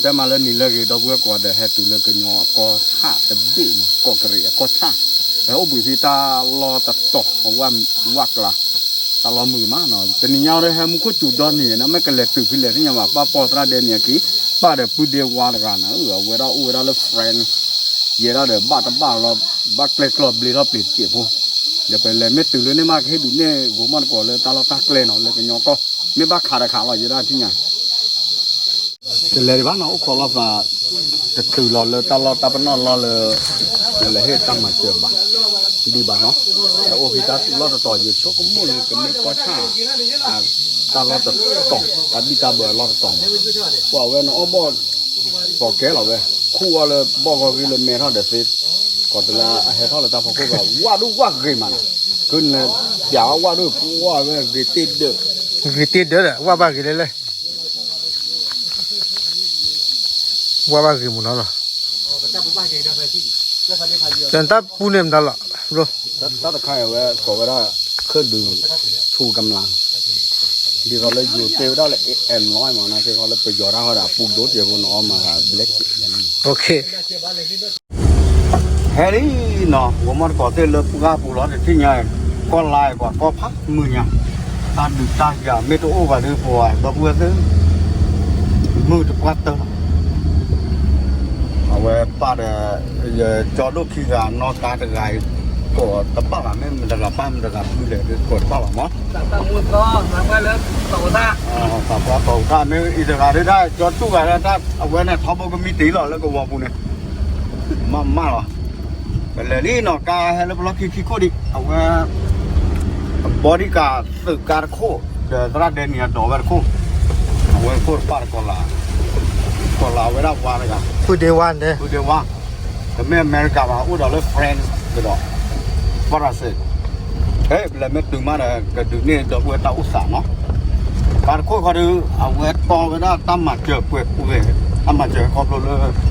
တဲမးလၢနံၤလၢအဂ့ၤ ဒီပုၢ်ဝဲၢ်ကိးဂၤဒဲး ဟဲတုၤလၢကညီအကီၢ်ဆၣ်တဘ့ၣ်နီၤ, ကီၢ်ကရံးအကီၢ်ဆၣ်, ဟဲအိၣ်ဘှံးဖဲတၢ်လီၢ်တတီၤ ဝၣ်ကျါ, တၢ်လီၢ်မုာ်မးနီၤ, တနံၤညါဒီးဟဲမူခိၣ်စူၤဒီနံၤ နမ့ၢ်ကလဲၤတုၤဖဲလဲၣ်သ့ၣ်ညါဘၣ်, ပၢ်ပိာ်သရၣ်ဒဲနံၤအခံ, ပၢ်ဒီးပုၢ်ဒ့ဝါတဂၤန့ၣ် အဝဲဒၣ်အိၣ်ဝဲဒၣ်လၢ France, ယဲဒၣ်ဒီးဘၣ်တဘၣ်လီၤ, ဘၣ်ကျဲကျီၢ်ဘျ့ထီၣ်ပျ့ၤတစဲးဖိ, ဒီးပလဲၤမ့ၢ်တုၤလၢန့ၣ်မး ကဟ့ၣ်ဒုးနဲၣ်ဂိၤမီၣ်တကိးလၢတၢ်လီၢ်တၢ်ကျဲနီၤ လၢကညီကီၢ်, မ့ၢ်ဘၣ်ခးတခးလီၤ ယဲဒၣ်ထံၣ်ညါ တလဲၤဒံးဘၣ်နီၤ, အိၣ်ခိးလီၤသး, တတုၤလီၤလၢတၢ်လီၢ်တၢ်ပနီၣ်လီၢ်လၢ လဲၤဟ့ၣ်တၢ်မၤစၢၤဘၣ်, ဒံးဘၣ်နီၤ, အိၣ်ဖဲတၢ်လီၢ်တတီၤ ယဆိကမိၣ်လၢကမ့ၢ်ကီၢ်ဆၣ်, တၢ်လီၢ်တတီၤ, တၢ်ဘံၣ်တၢ်ဘၢအလီၢ်တတီၤမး, ပှၤဝဲန့ၣ်အီၣ်ဘီၣ်, ပိာ်ကဲလီၤဝဲ, ခူၣ်အီၣ်လၢဘီၣ်ဂီၢ်ဂ့ၢ်လၢမဲထီၣ်ဒီးသ့, ကိးတလၢအဟဲထီၣ်လၢတၢ်ဖီခိၣ်ဘၣ် ဝၣ်ဒိၣ်ဝၣ်ဂ့ၤမးနီၤ, ကနပျးဝဲဝၣ်ဒိၣ်ပှၢ်ဝဲဂ့ၤတ့ၢ်ဒၢး, ဂ့ၤတ့ၢ်ဒၢးဒီး ဝၣ်ဘၣ်ဂ့ၤလဲၣ်လဲၣ် ဝၣ်ဘၣ်ဂ့ၤမးနီၤလီၤ, တၢ်ပူန့ၣ်မတၤလီၤ, တၢ်တခါအံၤဝဲကိးဝဲဒၣ် ခၢၣ်ဒုးဆူကမျၢၢ်, ဒ်သိးလၢယိၤတဲဝဲဒၣ်လၢ အဲၣ်မလီမးနီၤ က့ၤခီလၢပယီၤတၢ်ဃီဒီး ပူၤဒိၣ်စဲးဖိန့ၣ် အီၣ်မၤဂၤဘျဲၣ်က့ၤန့ၣ်, ဟဲလံနီၤ ဂီၤမီၢ်တကိးသ့ၣ်လၢပှၢ်ပူၤလီၤ တထံၣ်ညါ, ကီၢ်လါပှၤကီၢ်ဖးမုၢ်ညါ, တၢ်ဒုးတၢ်ယၤမ့ၢ်တအိၣ်ဘၣ်ဒီးပှၤဒီပုၢ်ဝဲၢ်သ့ၣ်, မုၢ်တပှၢ်တၢၢ်လီၤ အဝဲပၢ်ဒီး ယကၠီဒိၣ်ခံဂၤနီၢ်ကါတဂၤအံၤ, ကိးတဘၣ်ဘၣ် မ့ၢ်မတဂၤပၢ်မတဂၤဖုလဲၣ် ကိးတဘၣ်ဘၣ်မး, သးပှၢ်တီၢ်တၢ်, မ့ၢ်အံၤတဂၤဒၣ် ကၠီတူၢ်ဂၤဒၣ် အဝဲန့ၣ်ထီဘိကမံတ့ၢ်လီၤလၢကဝီၤပူၤန့ၣ်, မးမးလီၤ, ပလဲၤလံနီၤ ကါဟဲလၢပလီၢ်ခံခံခိၣ်ဒံး အဝဲ bodyguard သုးကါတခိၣ်, ဒီးသရၣ်ဒဲနံၤအဒိးဝဲတခိၣ်, အဝဲခိၣ်တပၢ်တကိးလး, ကိးလးဝဲဒၣ်ဝါတဂၤ, ဖုဒ့ဝါန့ၣ်, ဖုဒ့ဝါ, တမ့ၢ်အမဲရကၤဘၣ် အိၣ်ဒီးလၢ France ကဒီး, ဖရၣ်စ့ၣ်, ဟဲ ပလဲၤမ့ၢ်တုၤမးဒီး ကဒုးန့ၢ်ဒီပုၢ်ဝဲၢ်တၢ်အိၣ်သးနီၤ, ပၢ်တခိၣ်ခီဒီး အဝဲတီဝဲဒၣ်တၢ်မၤစၢၤပှဲၤပှဲၤ, တၢ်မၤစၢၤခီဖျိ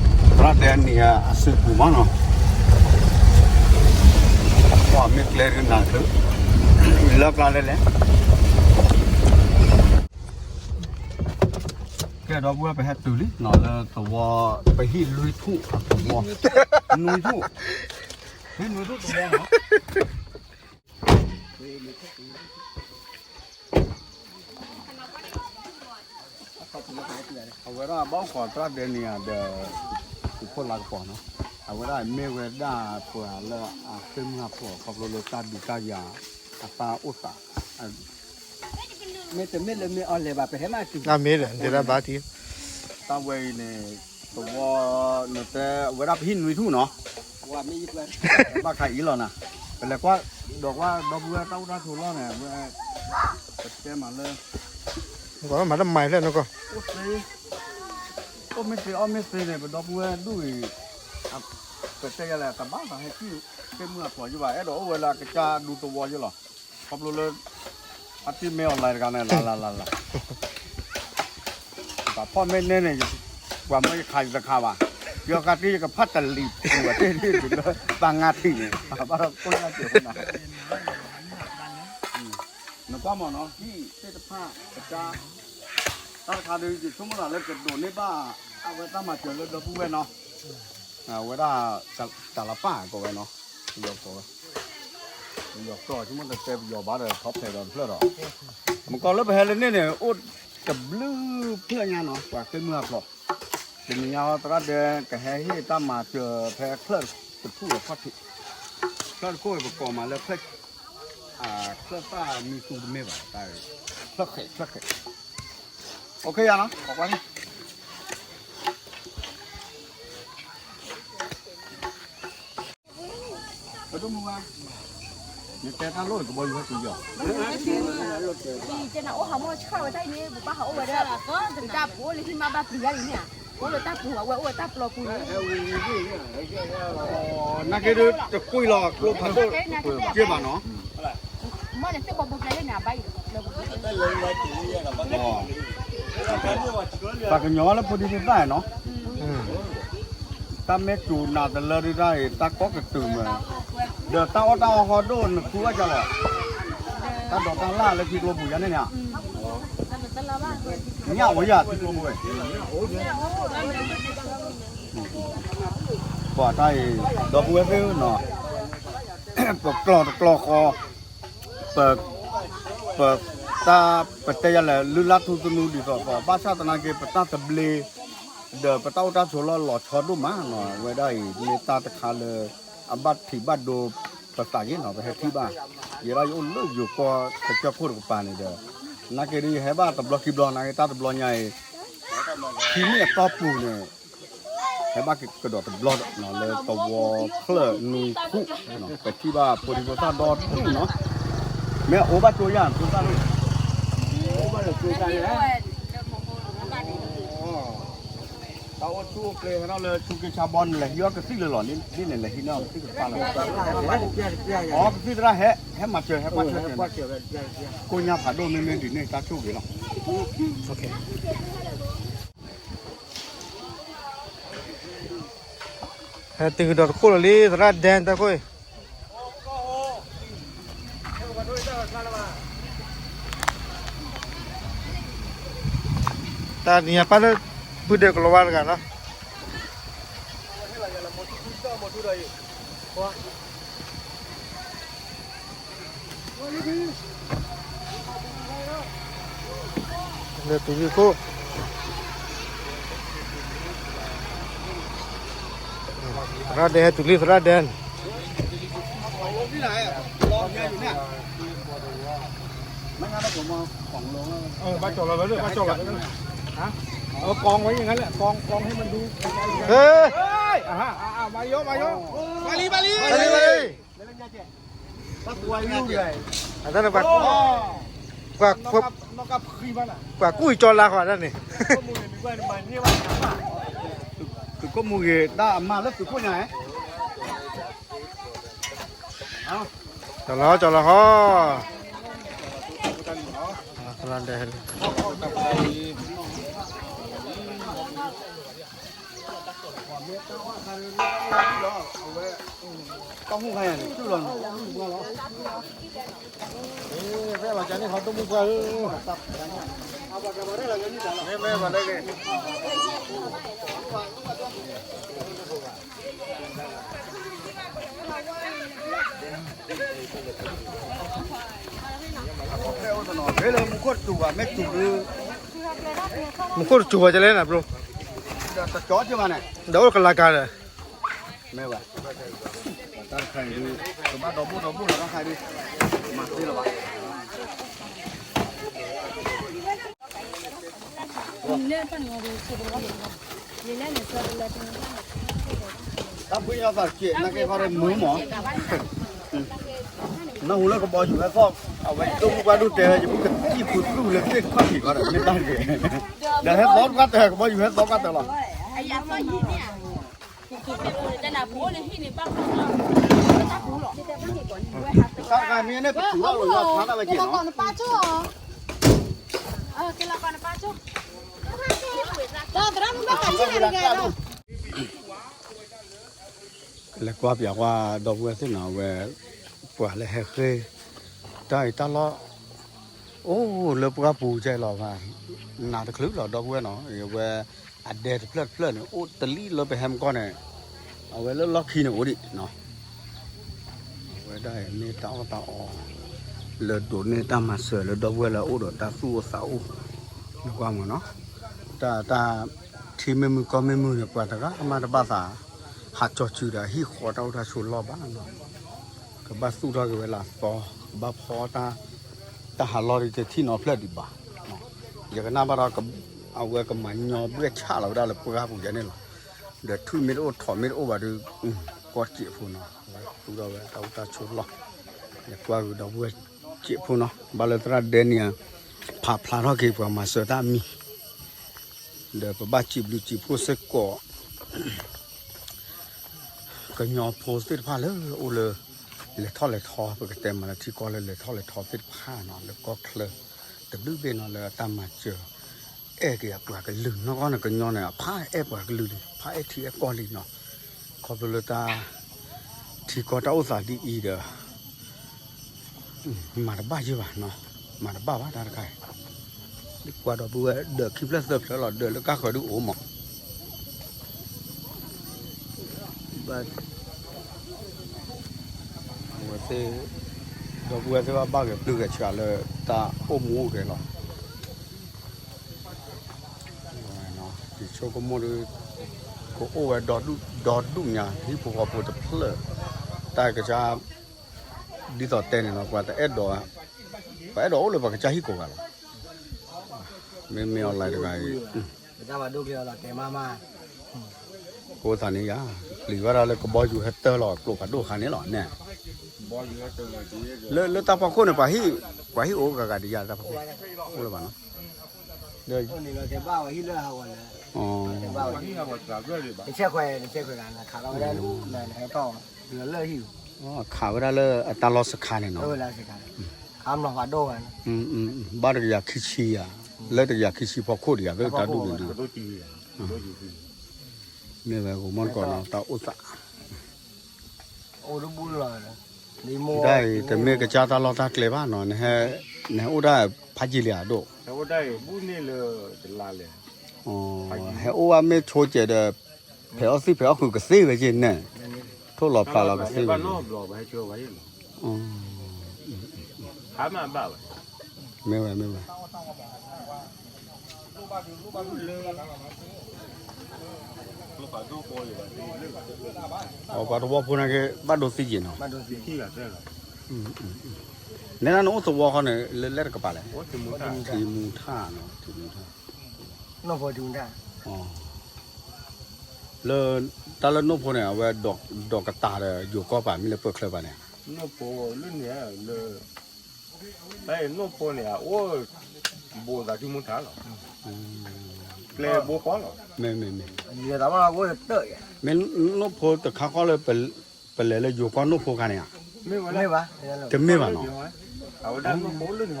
လၢ သရၣ်ဒဲနံၤအစုပူၤမးနီၤ ပှၤမ့ၢ်ကျဲဒုးနၤတချုး, လၢကျါလဲၣ်လဲၣ်, ကဲဒီပုၢ်ဝဲၢ်ပဟဲတုၤလံနီၤ လၢသဝီ, ပဟံၣ်လွံၢ်ထူၣ်အသဝီ, နွံထူၣ်, ဟံၣ်နွံထူၣ်သဝီနီၤ အဝဲဒၣ်ဘၣ်အိၣ်ခိးသရၣ်ဒဲနံၤဒီး သုးခိၣ်လါကပီၤနီၤ, အဝဲဒၣ်မ့ၢ်ဝဲဒၣ်ပှၤလၢအဃ့ၢ်မုၢ်ဟးဖျိးခီဖျိလၢတၢ်ဒုးတၢ်ယၤအတၢ်အိၣ်သး, မ့တမ့ၢ်လၢမ့ၢ်အီၤလဲၤဘၣ် ပဟဲမးတုၤ, တၢ်မ့ၢ်ဒီး ဒဲဒၣ်ဘၣ်တံၢ်, တၢ်ဝဲအံၤန့ၣ် သဝီ, နတဲအဝဲဒၣ်ပဟံၣ်နွံထူၣ်နီၤ, ဘၣ်ခါအံၤလီၤနၤ, ပလဲၤကွၢ်, ဒီးကွၢ်ဒီပုၢ်ဝဲၢ်တၢ်အိၣ်တၢ်ဆိးလီၢ်န့ၣ် အဝဲ, ပတဲမးလၢ မၤတမၤဖျဲၣ်နကီၢ်, အိၣ်သ့, အိၣ်မ့ၢ်သ့အီၣ်မ့ၢ်သ့န့ၣ် ပဒီပုၢ်ဝဲၢ်ဒူၣ်အံၤ, ပတဲယၤလဲၣ် တဘၣ်သးဟဲကံၣ်ဃ့ၢ်မုၢ်အဖျိးယဘၣ် အဲၣ်ဒိးအိၣ်ဝဲလၢအကစၢ်ဒူသဝီယလီၤ, ခီဖျိလၢ အတံၢ်မ့ၢ်အီၤလဲၤတဂၤန့ၣ် လၢ်လၢ်လၢ်လၢ် ပှၤဖီၣ်မ့ၢ်န့ၢ်န့ၣ်, ပှၤမၢယခးယတခးဘၣ်, ယီၤဃာ်တံၢ်ယကဖးတလံၤပူၤအတ့ၢ်တ့ၢ်တုၤလၢ ပှၤငါထံးန့ၣ် ဘၣ်ဒီးကိၣ်ညါစဲးဖိနၤ, နကွၢ်မးနီၤ ဟံၣ်သ့ၣ်တဖၣ်ကစၢ်, တၢ်တခါဒီး ယဆိကမိၣ်သးလၢကဒိးန့ၢ်ဘၣ် အဝဲတၢ်မၤစၢၤလၢဒီပုၢ်ဝဲၢ်နီၤ, အဝဲဒၣ် တၢ်လၢပၢ်ကိးဝဲနီၤ, ပယီၤကိးဝဲ ပယီၤကျိာ် ဆိကမိၣ်တတဲပယီၤဘၣ်ဒီး ထီၣ်ဖျဲးဒီးတဖျၢၣ်ဒီး, မ့ၢ်ကီးလၢပဟဲလၢန့ၣ်န့ၣ် အိၣ်တဘျုးဖျၢၣ်ညါနီၤ ပှၤဃ့ၢ်မုၢ်ဟးဖျိး, တနံၤညါသရၣ်ဒဲကဟဲဟ့ၣ်တၢ်မၤစၢၤဖဲချၢၣ်တထူၣ်အဖီၣ်ထံး, ချၢၣ်တခိၣ်အံၤပကိးမးလၢ ချၢၣ်သၣ်မံသူတမ့ၢ်ဘၣ်, ချၢၣ်ဃဲး ချၢၣ်ဃဲး, အိၣ်ခ့ယါနီၤ ပကွၢ်န့ၣ် ပဒိၣ်မုၢ်ဝါ, နတဲတၢ်လိၣ်ကဘီယူၤဟဲက့ၤယီၤ, ကနအိၣ်ဟးမီၢ်ဆှၣ်ဝဲတၢ်အံၤန့ၣ် ပပၢ်ဟးအိၣ်ဝဲဒၣ်, တၢ်ပအိၣ်လၢဟံၣ်မါဘၣ်ပျံၤယါအံၤန့ၣ်, အိၣ်လၢတၢ်ပူၤ အဝဲအိၣ်ဝဲတၢ်ပျီပူၤန့ၣ်, နာ်က့ဒုးတကွံာ်လီၤ ကျိဖးဒိၣ်က့ဘၣ်နီၤ မ့ၢ်န့ၣ်သ့ၣ်ဘီဘိကျဲလၢန့ၣ် အဘါအံၤ ပှၤကညီလၢဖိဒံဖိသၣ်နီၤ, တၢ်မ့ၢ်စူၤနၤတလၢဒုးတၢ်အံၤ တၢ်ကီကတုၤမး, ဒီးတၢ်အီၣ်တၢ်အီဟီဒိၣ်နဃုအီၣ်ကလီၤ, တၢ်ဒိးတၢ်လၢ်လၢထံကျိပူၤယါန့ၣ်န့ၣ်, ညၣ်အိၣ်ယၤ ထံကျိဖိဝဲ ပှၤတၢ်အံၤ ဒီပုၢ်ဝဲၢ်သ့ၣ်နီၤ ပကျီၢ်တကျီၢ်ဃီ ပ ပတၢ် ပတဲယၤလဲၣ် လုၢ်လၢ်ထူသနူဒ်သိးသိး ဘၣ်ဆၣ်သနာ်က့ ပတၢ်သဘျ့ ဒီးပတၢ်အိၣ်တၢ်ဆိးလီၢ်လီၤဆီဒိၣ်မးနီၤ ဝဲဒၣ်အံၤ မ့ၢ်တၢ်တခါလၢ အဘၣ်ထံးဘၣ်ဒိပသးက့နီၤ ပဟဲထံၣ်ဘၣ် ယဲဒၣ်ယအိၣ်လၢယိၤကီၢ်ကစၢၢ်ခိၣ်တကပၤန့ၣ်ဒီး နာ်က့ဒီး ယဟဲဘၣ်တဘျီခံဘျီ နာ်က့တၢ်တဘျီညါအံၤ ခံမ့ၢ်အတီၢ်ပူၤန့ၣ် ဟဲဘၣ်ကဒီးတဘျီနီၤ လၢသဝီဖျၢၣ်နူဖူၣ် ပထံၣ်ဘၣ်ဖိဒံဖိသၣ်ဒီတဖုနီၤ မ့ၢ်အိၣ်ဘၣ်ကၠိယၤ ဖိသၣ်လၢ တၢ်အိၣ်ဆူၣ်အိၣ်ကျဲ ဟဲထီၣ်လၢဆူက့ဆါဘီန့ၣ် လဲၤဟံးအီၣ်ကသံၣ်လၢလီၤ ဒ်န့ၣ်လဲၤဟံးန့ၢ်အီၣ်ကသံၣ်ကသၣ်လၢ အီ ကသံၣ်သရၣ်ဟဲ ဟဲမၤစၢၤ ဟဲကွၢ်ဆၢၣ်မဲာ် ကိညါဖးဒိၣ်မ့မ့ၢ်ဒ်န့ၣ် တၢ်ဆိၣ်ဂ့ၤလီၤ. ဟဲတုၤကဒီးတခိၣ်လီၤလံ သရၣ်ဒဲတၢ်ခိၣ်အံၤ တၢ်နံၤညါပၢ်လၢ ပုၢ်ဒဲးကလီၤဝါတဂၤနီၤ လၢတုၤလံခိၣ် သရၣ်ဒဲဟဲတုၤလံ သရၣ်ဒဲ ဘၣ်ကၠီၣ်လီၤလၢ ဘၣ်ကၠီၣ်လီၤလၢ ဟါ เอากองไว้อย่างนั้นแหละ กอง กองให้มันดู ဟဲ อ่าฮะ อ่า อ่า มาโย มาโย มาลี มาลี มาลี มาลี အတၢ်န့ၣ် ပှၤ ပှၤ ပှၤကူၣ်အံၤကၠီလါဃီတၢ်န့ၣ် သုးခိၣ်မူဂ့ၤ တၢ်အမါလၢသုးခိၣ်ညါ ကၠီလါ ကၠီလါဃီ သရၣ်ဒဲ တၢ်ဟူးခါယၤန့ၣ် တူၢ်လီၤနီၤ ဖဲလီၤကန့ၣ် ခီတူၢ်မူပှၢ်ဧၢ မ့မ့ၢ်ပှၤလၢဂ့ၤ မူခိၣ်တစူၤဘၣ် မ့ၢ်စူၤဒု မူခိၣ်တစူၤဘၣ်ကလဲၣ်နၤ ဘျိ တကီကဘၣ်န့ၣ် ဒီးအိၣ်ကလၤကၤဒီး မ့ၢ်ဘၣ် တၢ်တခါအံၤဒု ကဘၣ်ဒီဘိၣ်ဒီဘိၣ်လီၤ တၢ်တခါအံၤဒု မၤသ့လီၤဘၣ် တၢ်ဖုညါသးတက့ၢ် နာ်က့ခီဒီးမုာ်မး နၢ်ဟူလၢကဘီယူၤဟဲသီၣ် အဝဲဒိၣ်မုၢ်ပှၢ်ဒိၣ်တဲဝဲ ယမုၢ်ကသံၣ်ဖုသူၣ်လၢသ့ၣ်တဖၣ်ဖံးခီဒီး မ့ၢ်တၢ်တက့ၢ် ဒီးဟဲသီၣ်ပှၢ်တၢၢ် ကဘီယူၤဟဲသီၣ်ပှၢ်တၢၢ်လီၤ တၢ်တခါမ့ၢ်န့ၣ် ပထူၣ်လီၤလီၤ ဖးတၢ်ဝဲက့ၤလီၤ လဲၤကွၢ်ပၠးကွၢ်ဒီပုၢ်ဝဲၢ်သ့ၣ်နီၤ အဝဲ ပှၤလၢဟဲဃ့ တၢ်အံၤတၢ်လီၢ် အိၣ်လၢပှၢ်ပူၤကဲလီၤဘၣ် နးတချုးလီၤ ဒီပုၢ်ဝဲၢ်နီၤ အဝဲ အဒဲတဖျၢၣ်တဖျၢၣ်န့ၣ် အိၣ်တလံၣ်လၢပဟဲမကီၢ်န့ၣ် အဝဲလၢလီၢ်ခံန့ၣ်အိၣ်ဒံးနီၤ အဝဲဒၣ်အံၤမ့ၢ်တၢ်အီၣ်တၢ်အီ လၢဒိးန့ၢ်တၢ်မၤစၢၤလၢဒီပုၢ်ဝဲၢ်လၢအအိၣ်ဒီးတၢ်သူၣ်အိၣ်သးအိၣ် နကွၢ်မ့ၢ်နီၤ တၢ်တၢ် ထံမ့ၢ်မုၢ်ကီၢ်မ့ၢ်မုၢ်န့ၣ် ပှၤတဂၤမးတဘၣ်သး ဟးကၠီစုၤဒီးဟံၣ်ဃီတၢ်အိၣ်တၢ်ဆိးလီၢ်ဘၣ်နီၤ ကဘၣ်သူၣ်ထီၣ်က့ၤဝဲလၢအသီ ကဘၣ်ဖီတၢ် တၢ်ဟးလီၢ်ဒ်တထံၣ်နီတဖျၢၣ်ဒံးဘၣ် ယကနၣ်ဘၣ်ဒီး အဝဲကမၤညီဘှဲၣ်ဆၣ်လီၤဝဲဒၣ်လၢပှၢ်ပူၤယဲန့ၣ်လီၤ ဒီးထွံၣ်မ့ၢ်တအိၣ်ထီးမ့ၢ်တအိၣ်ဘၣ်ဒီး ကီၢ်စံးဖိနီၤ သူၣ်ထီၣ်ဝဲတၢ်အိၣ်တၢ်ဆိးလီၢ် လဲၤကွၢ်က့ၤဒီပုၢ်ဝဲၢ်စံးဖိနီၤ ဘၣ်လၢသရၣ်ဒဲန့ၣ် ဖးဖျါထီၣ်က့ၤပှၤမၤစၢၤတၢ်အမံၤ ဒီးပဘၣ်စံးဘျုးစံးဖှိၣ်စ့ၢ်ကီး ကညီဖိသ့ၣ်တဖၣ်လၢအိၣ်လၢ လဲၤထီၣ်လဲၤထီ ပကတဲမးလၢထံကီၢ်လၢလဲၤထီၣ်လဲၤထီသ့ၣ်တဖၣ်နီၤ လၢကီၢ်ချၢ တဘျုးဘ့ၣ်နီၤ လၢတၢ်မၤစၢၤ အဲၣ်က့ၤအပှၤကလုာ်နီၢ်ကီၢ်န့ၣ် ကညီန့ၣ် အဖးအဲၣ်ပှၤကလုာ်လံ ဖးအဲၣ်ထံအဲၣ်ကီၢ်လံနီၤ ခီဖျိလၢတၢ် ထံကီၢ်တၢ်အိၣ်သးဒ်အံၤဒီး မၤတဘၣ်ယဲၢ်ဘၣ်နီၤ မၤတဘၣ်ဘၣ်တၢ်တခါအံၤ ကွၢ်ဒီပုၢ်ဝဲၢ်ဒၢးခံဖျၢၣ်သၢဖျၢၣ်လီၤ ဒၢးလၢကါဃၢၤဒုးအိၣ်မး, ဘၣ် အဝဲသ့ၣ် ဒီပုၢ်ဝဲၢ်သ့ၣ်ဘၣ်ဘၣ်ဂဲၤပျုၢ်ဂဲၤဆှးလၢတၢ်အိၣ်မူအိၣ်ဂဲၤလီၤ. ယဆိကမိၣ်ဒုး ကအိၣ်ဝဲဒီဒူၣ်ညါ ဟံၣ်ဖိဃီဖိတဖျၢၣ် တၢ်ကစၢ် ဒ်သိးတဲန့ၣ်လီၤ ပှၤတအဲၣ်ဒိး ပှၤအဲၣ်ဒိးအိၣ်လၢပှၤကစၢ်ဟံၣ်ကိးဂၤလီၤ. မ့မ့ၢ်အီၤလဲတဂၤအံၤ ကစၢ်ဖးဒိၣ်ကျဲလီၤတဲမးမး ကအိၣ်သးန့ၣ်ယါ ပျံၤဘၣ်ဒၣ်လၢကဘီယူၤဟဲတၢၢ်လီၤ ကျိဖးဒိၣ်ခါန့ၣ်လီၤနဲ လၢ လၢတၢ်ဖီခိၣ်န့ၣ် ပှၤဟံၣ် ပှၤဟံၣ်အိၣ်ဂၤဂၤဒံးယါ တၢ်ဖီခိၣ် အိၣ်လၢၤဘၣ်နီၤ လၢ တဆဲးခွဲး တဆဲးခွဲးဂၤ ခးလီၤဝဲဒၣ်လၢ နဟဲထီၣ် လၢဟံၣ် ခးဝဲဒၣ်လၢအတၢ်လီၢ်စခါန့ၣ်နီၤ ခးမနီၤဖးဒိၣ်ဂၤ ဘၣ်တကယၤခံဆံယါ လၢတကယၤခံဆံဖီခိၣ်တယၤ သ့ၣ်တၢ်ဒူၣ်န့ၣ်ဒုး မ့ၢ်ဝဲဂိၤမီၢ်တကိးနီၤ တၢ်အိၣ်သး ဒ်အံၤ တမ့ၢ်ကစၢ်တၢ်လီၢ်တၢ်ကျဲဘၣ်နီၤ နဟဲအိၣ်ဒၣ်ဖးယံာ်လံဧါဒိၣ် ဟဲအိၣ်ဘၣ်မ့ၢ်ဆိကဲးဒီး ဖဲးအီၣ်သံၣ်ဖဲးအီၣ်ဃုာ်ကသ့ဝဲက့ၤနဲၣ် ထိၣ်လီၤဖျးလီၤကသ့ဝဲ မ့ၢ်ဝဲ မ့ၢ်ဝဲ အပှၤတဝီဖိန့ၣ်က့ၤ ဘၣ်ဒိသံယ့ၤနီၤ နဲဒၣ်နအိၣ်သဝီဃီန့ၣ် လၢလဲၣ်တကပၤလဲၣ် ထံမူထၣ်နီၤ ထံမူထၣ် လၢ တၢ်လၢနိၣ်ဖိန့ၣ် အဝဲ ဒိးကတၢ်ဒီးယိၤကီၢ်ပာ်မ့ၢ်လၢပၢၢ်ချၢပာ်န့ၣ် နိၣ်ဖိလၢန့ၣ်လၢ တၢ်အံၤနိၣ်ဖိန့ၣ် အအိၣ် ဘူးသးထံမူထၣ်လီၤ ကျဲဘိဃီလီၤ မ့ၢ် မ့ၢ် မ့ၢ် မ့ၢ်နိၣ်ဖိတခါဃီလၢ ပလဲၤလၢယိၤကီၢ်နိၣ်ဖိခါန့ၣ်ဧါ တမ့ၢ်ဘၣ်နီၤ အဝဲဒၣ်နိၣ်ဖိလၢန့ၣ်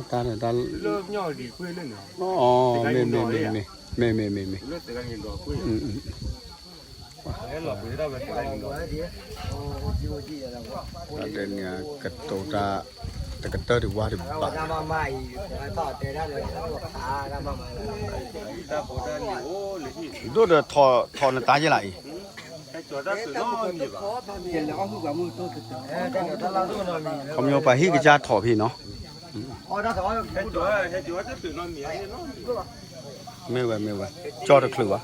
တၢ် တၢ် မ့ၢ် မ့ၢ် မ့ၢ် မ့ၢ် တၢ်ဒဲးန့ၣ် ကတိၤတၢ် တကတၢၢ်ဒံးဝါဒံးဘၣ် ဒိၣ်ဒီးထီၣ်နတၢ်ယဲလၢအံၤ ခီပညီပှၤဟံၣ်ကစၢ်ထီၣ်ဖဲနီၤ မ့ၢ်ဝဲ မ့ၢ်ဝဲ ကၠီတချုးဘၣ်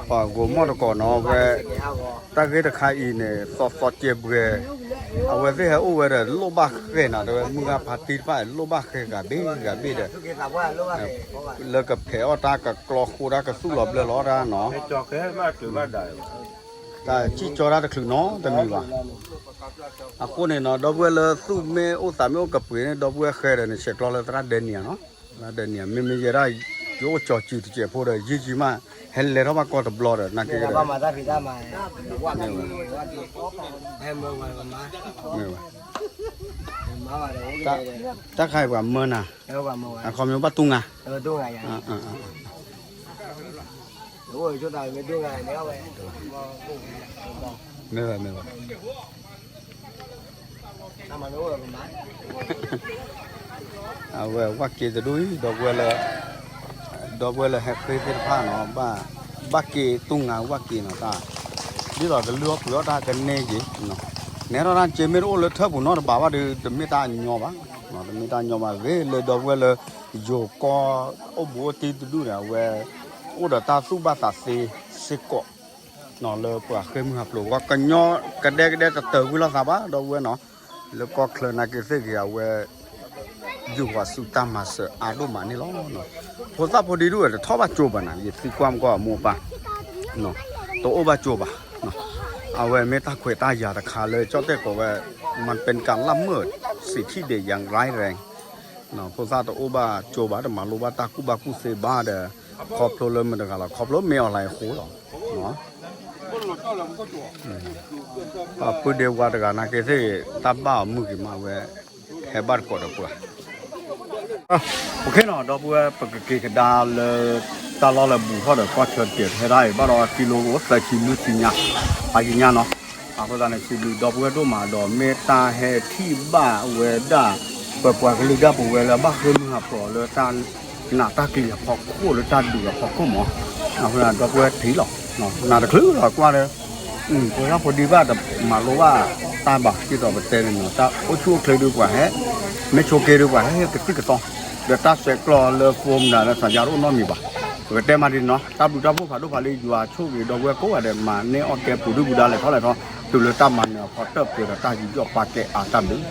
ပှၤဂိၤမီၢ်တကိးနီၤဝဲ တၢ်ဂ့ၢ်တခါအံၤန့ၣ် သီသီကဲဘှဲ အဝဲသ့ၣ်ဟဲအိၣ်ဝဲဒီးလိၣ်ဘၣ်ဃဲနီၤ တဲဝဲမုၢ်ဂၢ်ဖါတံၢ်တဖၣ်လိၣ်ဘၣ်ဃဲဂၤဘ့ၣ်ဂၤဘ့ၣ်ဒီး လၢကဖဲးအီၣ်တၢ်ကကျီဃိတၢ်ကသူၣ်လီၤဘျၢလီၤတၢ်နီၤ တၢ်စံၣ်ကၠီတၢ်တချုးနီတမံၤဘၣ် အဃိန့ၣ်နီၤ ဒီပုၢ်ဝဲၢ်လၢသူၣ်မ့ၢ်အိၣ်သးမ့ၢ်အိၣ်ကပှ့ၤန့ၣ် ဒီပုၢ်ဝဲၢ်ဃဲဒီးန့ၣ် ဆဲးကျိးလၢသရၣ်ဒဲနံၤဧါနီၤ သရၣ်ဒဲနံၤဧါ မ့မ့ၢ်ယဲဒၣ် ယအိၣ်ကၠီၤစုၤတစဲးဖိဒီး ယံာ်ယံာ်မး ဟဲလဲၤထီၣ်ဘၣ်ကီၢ်တဘျီဒီး နာ်က့ဒီး မ့ၢ်ဝဲ တၢ်ခါအံၤပှၤမၢနၤ အခီပညီဘၣ်တူၢ်ငါ မ့ၢ်ဝဲ မ့ၢ်ဝဲ အဝဲဝၣ်က့တဒူၣ်အံၤ ဒီပုၢ်ဝဲၢ်လၢ ဒီပုၢ်ဝဲၢ်လၢဟဲဃ့သ့ၣ်တဖၣ်နီၤ ဘၣ်က့တူၢ်ငါဝၣ်က့နီၤတၢ် ဒ်သိးကလုၢ်အီၣ်ပှ့ၤအီၣ်တၢ်ကန့ၢ်က့ၤ နဲထီၣ်တၢ်က့မ့ၢ်တအိၣ်လၢထၢၣ်ပူၤနီတဘးဘၣ်ဒီး တမ့ၢ်တၢ်ညီဘၣ် တမ့ၢ်တၢ်ညီဘၣ် ဂ့ၤလၢဒီပုၢ်ဝဲၢ်လၢ ယိၤကီၢ်အိၣ်ဘူးအိၣ်တံၢ်တဒူၣ်န့ၣ် အဝဲ အိၣ်ဒီးတၢ်သူၣ်ဘၣ်သးသ့စ့ၢ်ကီး လၢပှၤဃ့ၢ်မုၢ်ဟးဖျိး ပှၤကညီကဒဲကဒဲတတၢၤကွံာ်လိာ်သးဘၣ် ဒီပုၢ်ဝဲၢ်နီၤ လၢကီၢ်ချၢနာ်က့သ့ၣ်ဂ့ၤ အဝဲ ယုၢ်ပှၤဆူတၢ်မၤစၢၤအါဒိၣ်မးန့ၣ်လီၤ. ဖိသၣ်ဖိဒံးဒူၣ်ဝဲတထီၣ်ဘၣ်ကၠိဘၣ်နၤ ယသံကွၢ်မ့ၢ်ကီၢ်အမိၢ်ပၢ် တအိၣ်ဘၣ်ကၠိဘၣ်. အဝဲမ့ၢ်တၢ်ခွဲးတၢ်ယာ်တခါလၢကၠီၣ်တဲၣ်ကိးဝဲ မ့ၢ်ပၢၢ်ကၣ်လၢမုၢ်စံးထံၣ်ဒဲးယၤရၢၢ်ရဲၣ် ဖိသၣ်တအိၣ်ဘၣ်ကၠိဘၣ် တမၤလိဘၣ်တၢ်ကူၣ်ဘၣ်ကူၣ်သ့ဘၣ်ဒီး ခီဖျိလၢမတၤတဂၤလီၤ ခီဖျိမ့ၢ်အီၤလၢအဃိလီၤ. ပပုၢ်ဒ့ဝါတဂၤနာ်က့သ့ၣ် တၢ်ဘၣ်အီၤမုၢ်က့ၤမးဝဲ ဟဲဘၣ်တကိးဒီးပှၤ ပခ့နီၤ ဒီပုၢ်ဝဲၢ်ပကက့ၤကဒါလၢ တၢ်လီၢ်လၢဘူးထီၣ်ဒီးကီၢ်ဆၢတကဲး ဟဲဒၣ်အံၤဘၣ်ဒီးကံလိအိၣ်သၢဆံလွံၢ်ဆံညါ ဖးယံာ်ညါနီၤ အဃိသတးန့ၣ် စံးဘျုးဒီပုၢ်ဝဲၢ်ဒိၣ်မးဒီး မ့ၢ်တၢ်ဟဲထံၣ်ဘၣ်ဝဲဒၣ် ပပှၤကလုာ်ဒၣ်ပဝဲလၢအဘၣ်ဃ့ၢ်မှံဟးဖျိးလၢတၢ် နာ်တၢ်ကလံၤအဖီခိၣ်လၢတၢ်ဒုးအဖီခိၣ်မး, အဃိဒီပုၢ်ဝဲၢ်ထံၣ်လီၤ, နာ်တချုးလီၤကွၢ်ဒီး ဖိဒၣ်ဖိဒံဘၣ်တမၤလိဘၣ်တၢ်ဘၣ် ဒ်သိးပတဲန့ၣ်နီၤ တၢ်အိၣ်ဆူၣ်အိၣ်ချ့ဒုးပှၤဟဲ, မ့ၢ်ဆိးက့ဒုးပှၤဟဲကသံၣ်ကသီ, ဒီးတၢ်ဆဲးကျိးလၢ phone မတၤလၢသးယါတအိၣ်နီတမံၤဘၣ်, ပကတဲမးဒ်န့ၣ်နီၤ တၢ်ဘျုးတၢ်ဖှိၣ်ဖးဒိၣ်ဖးလံ ယွၤဆိၣ်ဂ့ၤဒီပုၢ်ဝဲၢ်ကိးဂၤဒဲး မၤန့ၢ်အီၣ်ကဲပူၤဒုၣ်ပူၤဒါလဲၤထီၣ်လဲၤထီ တုၤလၢတၢ်မၤနၢၤအဖီတၢၢ်ပှဲၤဒီးတၢ်ယူးယီၣ်ပာ်ကဲအါတၢ်ဘျုး